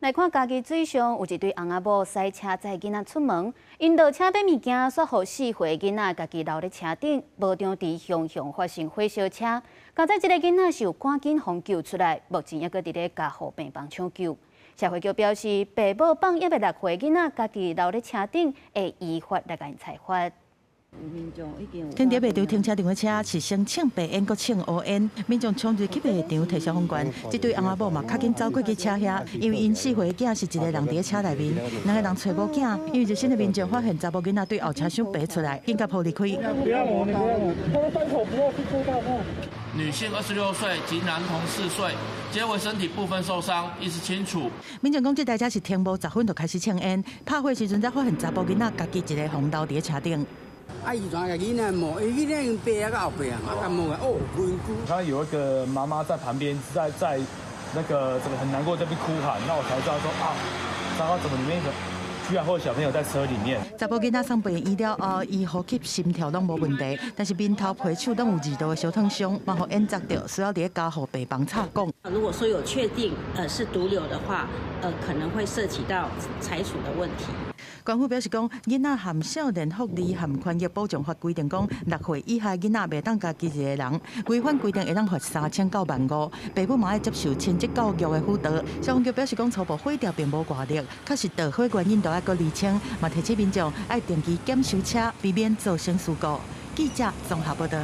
來看嘉義水上有一對翁仔某駛車載囡仔出門，𪜶落車買物件，煞予4歲囡仔家己留佇車頂，無當佇雄雄發生火燒車。佳哉這个囡仔是有趕緊予救出來，目前猶閣佇咧加護病房搶救。社會局表示，爸母放猶未6歲囡仔家己留佇車頂，會依法來共𪜶裁罰。停佇賣場停車場的車是先衝白煙，閣衝烏煙，民眾衝入去賣場提消防員，這對翁仔某嘛較緊走過去車遐，因為𪜶4歲囝是一个人佇咧車內面，兩个人揣無囝，因為熱心的民眾發現查某囡仔對後車廂爬出來，緊急予離開。女性26歲及男童4歲，皆為身體部分受傷，意識清楚。民眾講，這台車是停無10分就開始衝煙，拍火時陣才發現查某囡仔家己一个予留佇咧車頂。啊！伊跩共囡仔摸，伊囡仔已經爬啊到後壁啊，啊共摸哦，身軀。他有一個媽媽在旁邊，在那個這個很難過，這邊哭喊，那我才知道說啊，糟糕，怎麼裡面居然會有小朋友在車裡面？查某囡仔送病院了後，伊呼吸、心跳攏無問題，但是面頭皮手攏有二度的燒燙傷，嘛予煙灼著，需要佇咧加護病房插管。如果說有確定是毒瘤的話，可能會涉及到裁除的問題。官府表示講，囡仔和少年福利和權益保障法規定講，6歲以下囡仔袂當家己一个人，違反規定會當罰3000到15,000。爸母嘛愛接受親職教育的輔導。消防局表示講，初步火調並無外力，確實著火原因都愛閣釐清，嘛提醒民眾愛定期檢修車，避免造成事故。記者綜合報道。